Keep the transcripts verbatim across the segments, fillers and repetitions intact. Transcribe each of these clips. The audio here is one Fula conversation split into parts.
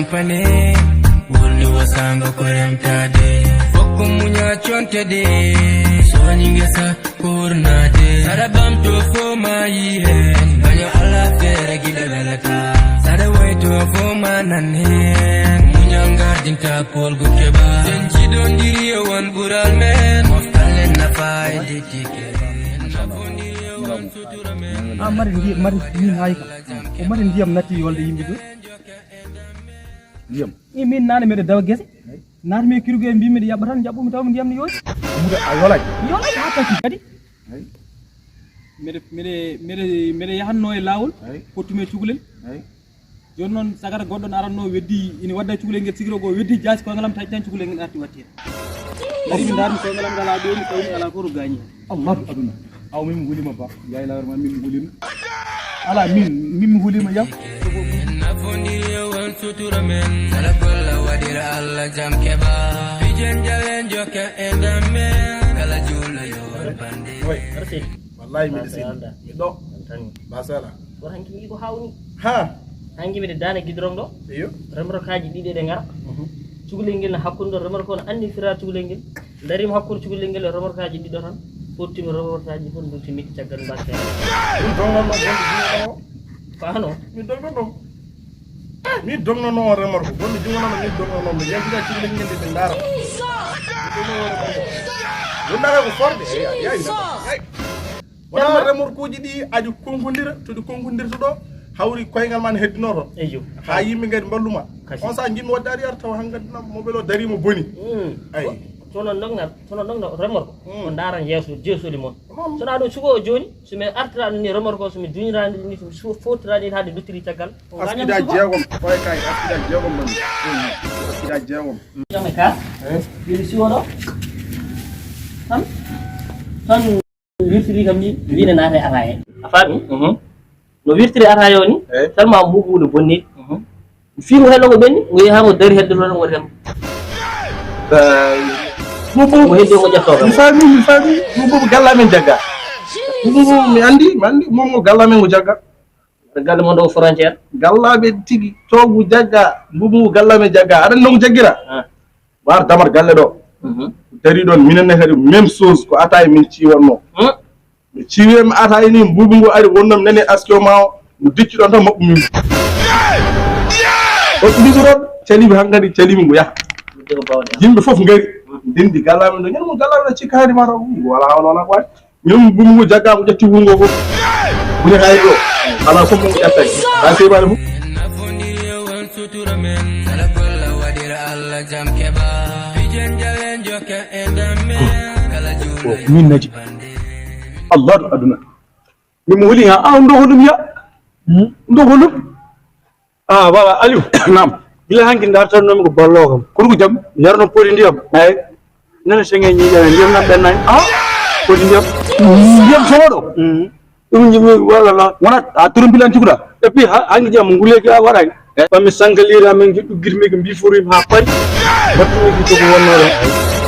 Pane, wulni wasango ko remtade. Fokko muña contede. Soñi ngesa kurnade. Sara bamto fo mayi hen. Baño Allah fere gila welata. Sara wayto fo manan hen. Muña ngardinta polgo keba. Sen jidondiri e wan bural men. Moftalen nafa e detike. Nafondiri e wan sutura men. A mari ndi mari min hayi kam. O mari ndiyam natti wolde yimɓe ɗo. Ndiyam. I min nane mbeɗa dawa gese. Naatmi e kirgo e mbimi mbiɗa yaɓɓa tan, jaɓɓumi taw mi ndiyam no yooɗi. Muda a yolay. Yolay ha kasi kadi. Ay. Mbeɗa mbeɗa mbeɗa mbeɗa yahanno e laawol. Ay. Pottumi e cukalel. Ay. Joni noon sagata goɗɗo no aranno weddi ina wadda cukalel ngel, sikiro goo weddi jaasi koyngalam taƴi tan cukalel ngel arti watti hen. Dari mi darmi koyngalam ngal ha ɗoni tawmi ala ko to gañi. Allahu aduna. Aw min mi hulima ba. Yaay lawar ma min mi hulima. Ala min min mi hulima yam. Nafondiri e wan sutura men. Sala golla waɗira Allah jam keɓa. Pijen jalen jokke e ndam men. Kala juulo yo bande. Oy. Merci. Wallahi miɗo sini. Miɗo. Tan. Basala. Ko hanki mi ko hawni. Ha. Hanki mi de dane gidrong ɗo. Iyo. Remorkaji ɗiɗi ɗe ngara. Mhm. Cukalel ngel no hakkunde ɗo, remorque o no anndi firar cukalel ngel. Darima hakkunde cukalel ngel e remorkaji ɗiɗo tan. Pottimi remorkaji fof ndutti mitti caggal mbakke. Min dognono bonde juuɗo o. Fano. Min dognono. Min dognono on remorque. Bonde juuɗo noon min dognono. Min yaltina cukalel ngel de min ndaara. Min dognono on remorque. Ɗum ɗaga ko forde. Eyi, eyi, eyi. Wona remorkuuji ɗi aji konkodira to ɗi konkodirta ɗo hawri koyngal ma ne heddino toon. Eyo. Ha yimɓe ngadi mballuma. Kasi. On sa jimmi wadde ari ar tawa hangadina mobile o darima boni. Mm. Ay. Sono dogna sono dogna remorque. Mm. Ko ndaran yeeso jeesoli mon. Sono ɗo sugo o joni somi artirani ni remorque o somi duñirani ni somi fotirani hade duttiri caggal. Askida jeegom koye kay askida jeegom moni. Askida jeegom. Jame ka. Eh? Bili siwoɗo. Tan tan wirtiri kam ni mbine naata e ata he. A faami? Mhm. No wirtiri ata yo ni. Eh? Tellement mbubu no bonni. Mhm. Fiiru helo ko ɓenni ngo yeha ngo dari hedde ɗon ngo dem. Mo heddi ngo ƴetto kam. Mi faami mi faami mo bobo galla men jagga. Mo bobo mi andi mi andi mo mo galla men ngo jagga. Galle mon ɗo frontière. Gallaɓe tigi togu jagga mbubu galla men jagga aɗa nongo jaggira. Ah. War damar galle ɗo. Mhm. Dari ɗon minen ne kadi même chose ko ata e min ciwanno. Hmm? Mi ciwi mi ata e ni mbubu ngu ari wonno mi nani askio ma o mi dicci ɗon tan maɓɓu min. Ɗo ɗiɗo ɗon calibi hankadi calibi ngu yaha. Yimɓe fof ngari ndendi galamen ɗo ñande mo galamen ɗo cikka hari ma ɗo wala hawla wala ko waɗi. Min bumbu jagga ko ƴetti wungo ko buri hay ɗo ala fof mo ƴettay ha sey bale fof. Min naji. Allahu aduna. Min mo huli ha a ndo holum ya. Ndo holum. Ah, baba Aliou. Naam. Gila hanki dartannomi ko ballo kam. Kurgu jam. Yarno poti ndiyam. Ay. Nana senge ni ya ndiyam na benay. Ah. Poti ndiyam. Ndiyam sodo. Mm. Ɗum jimi wala la. Wona a turum bilan tiguda. Et puis hanki jam nguleki a waray. Ba mi sangalira men jiddu girmi ko bi furim ha pari. Batumi ko ko wonno.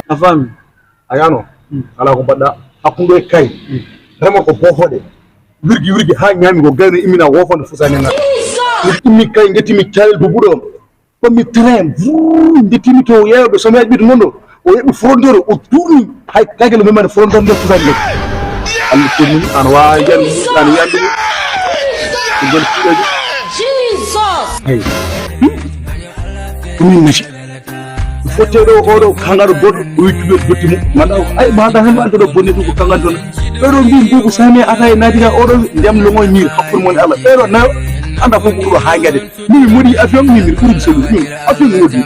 A fami. A yano. Ala ko badda. Hakkundo e kay. Remo ko bofoɗe. Wirgi wirgi ha ñami ko gayno immina wofande fusani na. Mi immi kay ngettimi calel bubuɗo on. Ɓammi train vuu ndettimi to yeewɓe someyaji ɓiɗo non ɗo o yeɓi frontiére o tourni hay kagel memani frontiére nder fusani nde. Allah tourni an wawa yandu an yandu. Ko gol fiɗoji. Ay. Ɗum min nati. Fotteɗo oɗo kangaro goɗɗo o yittuɓe dotti mo manda ay manda hen manda ɗo bonne ɗum ko kangal ton. Ɓeɗo mbi mbubu sami ata e nadiga oɗo ndem lomoy mir hakkun mon Allah ɓeɗo nayo anda fof ko ɗo ha gade. Min mi moɗi avion min mi ɓuri selu min avion mi moɗi.